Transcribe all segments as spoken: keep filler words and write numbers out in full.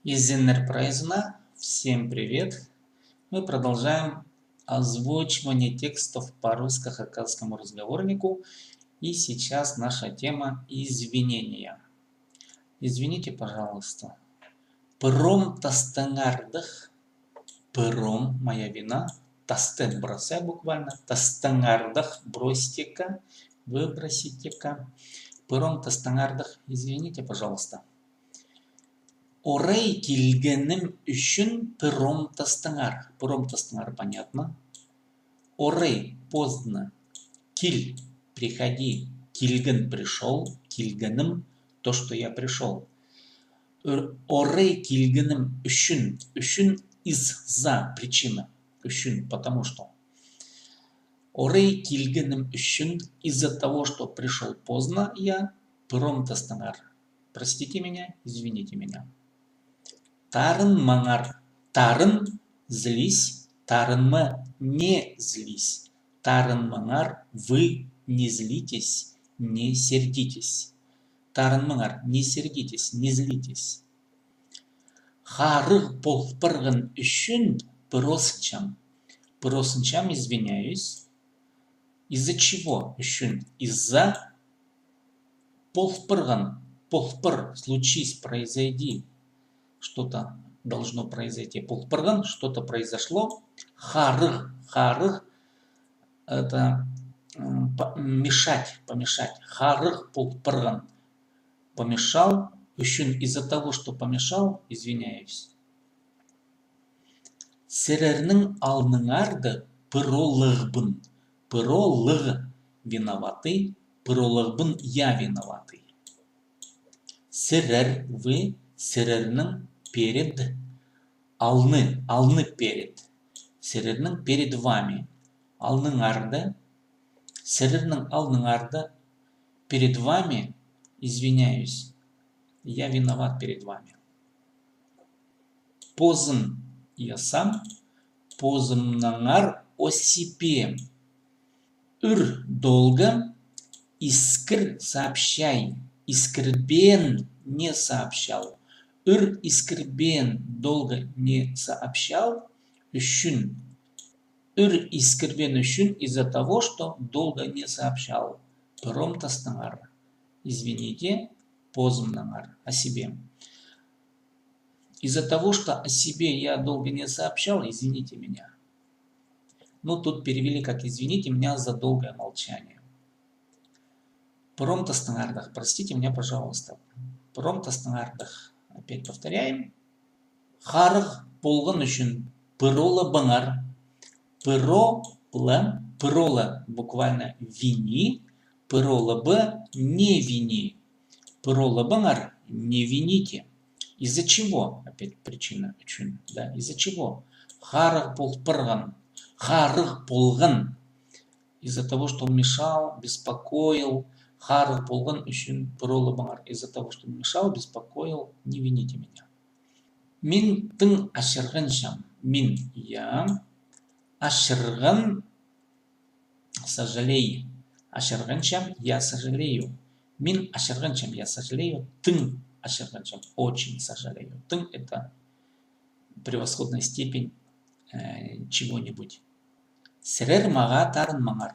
Изеннер прайзына, всем привет! Мы продолжаем озвучивание текстов по русско-хакасскому разговорнику. И сейчас наша тема — извинения. Извините, пожалуйста. Пыром тастаңардах, пыром — моя вина, тасты — бросай буквально, тастаңардах — бросьте-ка, выбросите-ка. Пыром тастаңардах, извините, пожалуйста. Орай килгенім ӱчӱн пыром тастаңар. Пыром тастаңар, понятно. Орай — поздно. Кил — приходи. Килген — пришёл. Килгенім — то, что я пришёл. Ор-, орай килгенім ӱчӱн. Ӱчӱн — из-за, причина. Ӱчӱн — потому что. Орай килгенім ӱчӱн, из-за того, что пришёл поздно, я, пыром тастаңар. Простите меня, извините меня. Тарынмаңар. Тарын — злись, тарынма — не злись. Тарынмаңар, вы не злитесь, не сердитесь. Тарынмаңар, не сердитесь, не злитесь. Харығ пол парған ӱчӱн пыросынчам. Пыросынчам, извиняюсь. Из-за чего? Ӱчӱн. Из-за. Пол парған. Пол пар — случись, произойди. Что-то должно произойти. Пол парған — что-то произошло. Харығ, харығ — это, м, по-, мешать, помешать. Харығ пол парған. Помешал. Ӱчӱн, из-за того, что помешал, извиняюсь. Сірернің алныңарда пыролығбын. Пыролығ — виноватый, пыролығбын — я виноватый. Сірер — вы, сірернің — перед, алны, алны — перед. Сірернің — перед вами. Алныңарда, сірернің алныңарда, перед вами, извиняюсь, я виноват перед вами. Позым — я сам, позымнаңар — о себе. Ӱр — долго, искір — сообщай, искірбеен — не сообщал. Ӱр искірбеен — долго не сообщал, ӱчӱн. Ӱр искірбеен ӱчӱн, из-за того, что долго не сообщал. Пыром тастаңар. Извините, позымнаңар, о себе. Из-за того, что о себе я долго не сообщал, извините меня. Ну, тут перевели как извините меня за долгое молчание. Пыром тастаңардах, простите меня, пожалуйста. Пыром тастаңардах, опять повторяем. Харығ полған ӱчӱн пыролабаңар. Пырола, пырола буквально вини, пыролабы — не вини. Пыролабаңар — не вините. Из-за чего? Опять причина, ӱчӱн, да, из-за чего? Харығ пол парған, харығ полған. Из-за того, что он мешал, беспокоил, харығ полған ӱчӱн пыролабаңар. Из-за того, что он мешал, беспокоил, не вините меня. Мин тың ачырғанчам. Мин — я. Ачырған — сожалей. Ачырғанчам — я сожалею. Мин ачырғанчам — я сожалею. Тың ачырғанчам — очень сожалею. Тың — это превосходная степень, э, чего-нибудь. Сірер мағаа тарынмаңар.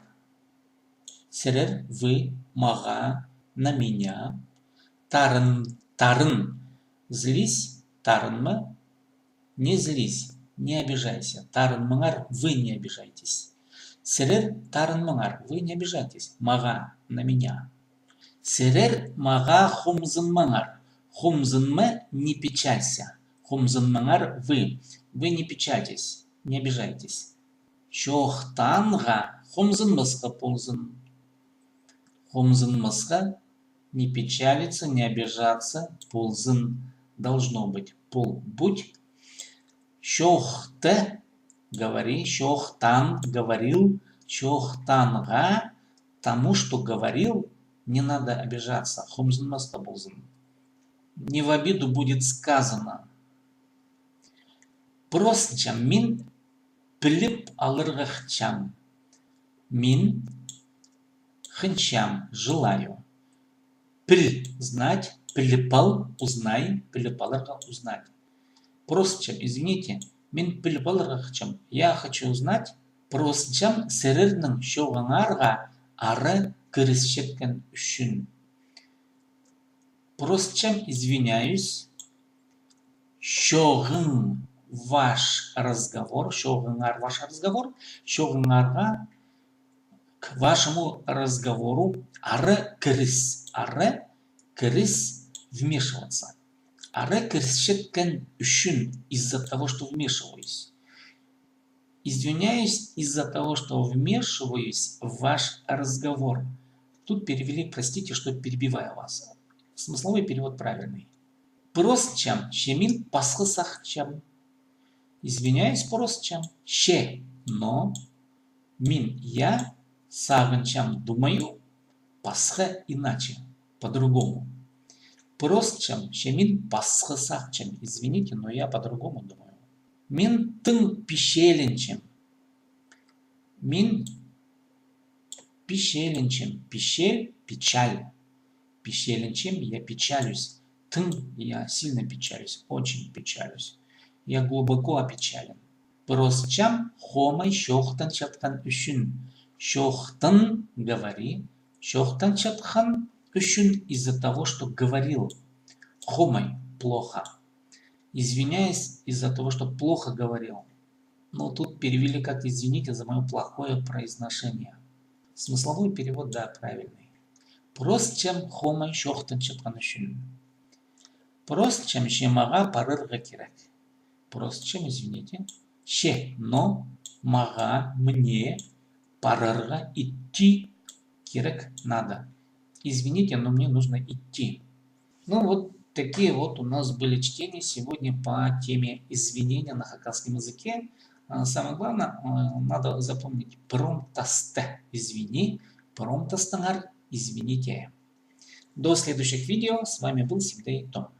Сірер — вы, мағаа — на меня. Тарын, тарын — злись, тарынма — не злись, не обижайся. Тарынмаңар — вы не обижайтесь. Сірер тарынмаңар — вы не обижайтесь. Мағаа — на меня. Сірер мағаа хомзынмаңар. Хомзынма — не печалься. Хомзынмаңар — вы. Вы не печальтесь, не обижайтесь. Чоохтанға — хомзынмасха ползын. Хомзынмасха — не печалиться, не обижаться — ползын. Должно быть. Пол — будь. Чоохта — говори, чоохтан — говорил, чоохтанға — тому, что говорил, не надо обижаться, хомзынмасха ползын. Не в обиду будет сказано. Пыросынчам мин, піліп аларға хынчам. Мин хынчам, желаю. Піл — знать, піліп ал — узнай, піліп аларға — узнать. Просчам, извините, мин піліп аларға хынчам. Я хочу узнать. Просчам сірернің чооғыңарға ары кірісчеткен ӱчӱн. Просчам, извиняюсь, чооғың, ваш разговор, чооғыңар, ваш разговор, чооғыңарға, к вашему разговору, ары кіріс, ары кіріс, вмешиваться. Ары кірісчеткен ӱчӱн, из-за того, что вмешиваюсь. Извиняюсь из-за того, что вмешиваюсь в ваш разговор. Тут перевели, простите, что перебиваю вас. Смысловой перевод правильный. Просчам, че мин пасха сағынчам. Извиняюсь, просчам, че, но, мин, я, сағынчам, думаю, пасха, иначе, по-другому. Просчам, че мин пасха сағынчам. Извините, но я по-другому думаю. Мин тың пичеленчем. Мин пичеленчем. Пичель, печаль. Пичеленчем, я печалюсь. Тың, я сильно печалюсь, очень печалюсь. Я глубоко опечален. Просчам хомай чоохтанчатхан ӱчӱн. Чоохтан, говори, чоохтанчатхан ӱчӱн, из-за того, что говорил. Хомай, плохо. Извиняюсь из-за того, что плохо говорил. Но тут перевели как извините за моё плохое произношение. Смысловой перевод, да, правильный. Просчам хомай чоохтанчатхан ӱчӱн. Просчам, че мағаа парарға кирек. Просчам, извините. Че, но, мағаа, мне, парарға, идти, кирек, надо. Извините, но мне нужно идти. Ну вот такие вот у нас были чтения сегодня по теме извинения на хакасском языке. А, самое главное, а, надо запомнить: промтасты, извини, промтастыңар, извините. До следующих видео. С вами был Сибдей Том.